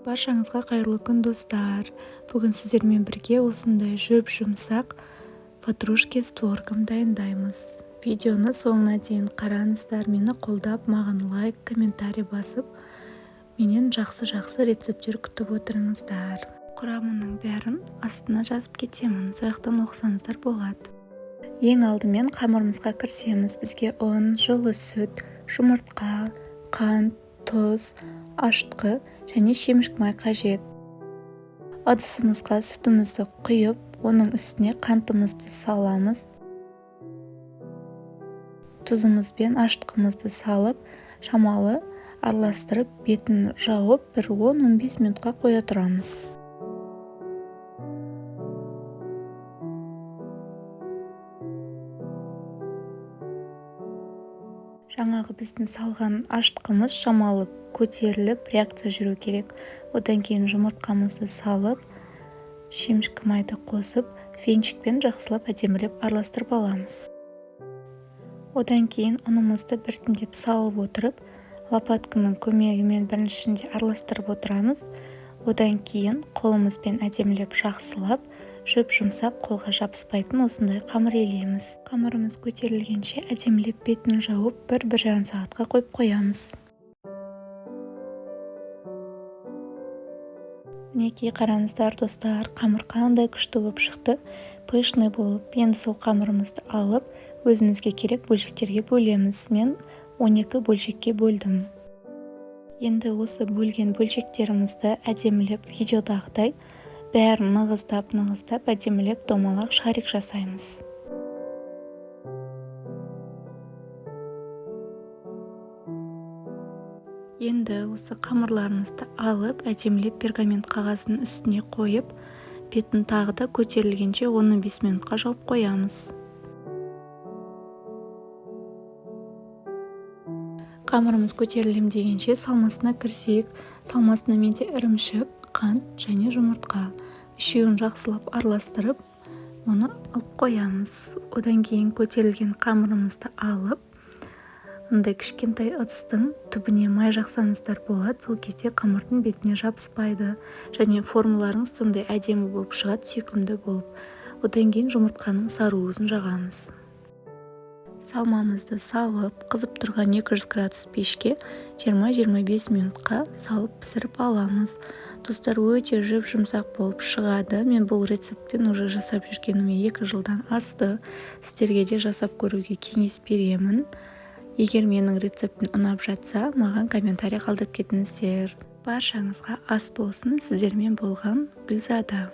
Баршаңызға қайырлы күн, достар! Бүгін сіздермен бірге осындай жұп-жұмсақ ватрушки с творогом дайындаймыз. Видеоны соңына дейін қараңыздар, мені қолдап, маған лайк, комментарий басып, менен жақсы-жақсы рецепттер күтіп отырыңыздар. Құрамының бәрін астына жазып кетемін, сол жақтан оқысаңыздар болады. Ең алдымен қамырымызға кірісеміз. Бізге ұн, жылы сүт, жұмыртқа, қант, тұз, ашытқы және шемішкі май қажет. Ыдысымызға сүтімізді құйып, оның үстіне қантымызды саламыз. Тұзымыз бен ашытқымызды салып, шамалы араластырып, бетін жауып, бір 10-15 минутқа қоя тұрамыз. Жаңағы біздің салған ашытқымыз шамалы көтеріліп, реакция жүру керек. Одан кейін жұмыртқамызды салып, шемішкі майды қосып, венчикпен жақсылап әдемілеп араластырып аламыз. Одан кейін ұнымызды біртіндеп салып отырып, лопатканың көмегімен біріншісінде араластырып отырамыз. Одан кейін қолымызбен әдемілеп жақсылап, жұп-жұмсақ, қолға жабыспайтын осындай қамыр илейміз. Қамырымыз көтерілгенше әдемілеп бетін жауып, 1-1,5 сағатқа қойып қоямыз. Мінекей, қараңыздар, достар, қамыр қандай күшті болып шықты, пышный болып. Енді сол қамырымызды алып, өзімізге керек бөлшектерге бөлеміз. Мен 12 бөлшекке бөлдім. Енді осы бөлген бөлшектерімізді әдемілеп видеодағыдай бәрін нығыздап-нығыздап әдемілеп домалақ шарик жасаймыз. Енді осы қамырларымызды алып, әдемілеп пергамент қағазының үстіне қойып, бетін тағы да көтерілгенше 15 минутқа жауып қоямыз. Қамырымыз көтерілем дегенше салмасына кірісейік. Салмасына менде ірімшік, қант және жұмыртқа. Үшеуін жақсылап араластырып, оны алып қоямыз. Одан кейін көтерілген қамырымызды алып, мындай кішкентай ыдыстың түбіне май жақсаңыздар болады, сол кезде қамырдың бетіне жабыспайды және формаларыңыз сондай әдемі болып шығады, сүйкімді болып. Одан кейін жұмыртқаның сары уызын жағамыз. Салмамызды салып, қызып тұрған 200 градус пешке 20-25 минутқа салып пісіріп аламыз. Достар, өте жұп-жұмсақ болып шығады. Мен бұл рецептпен уже жасап жүргеніме 2 жылдан асты. Сіздерге де жасап көруге кеңес беремін. Егер менің рецептім ұнап жатса, маған комментарий қалдырып кетіңіздер. Баршаңызға ас болсын. Сіздермен болған Гүлзада.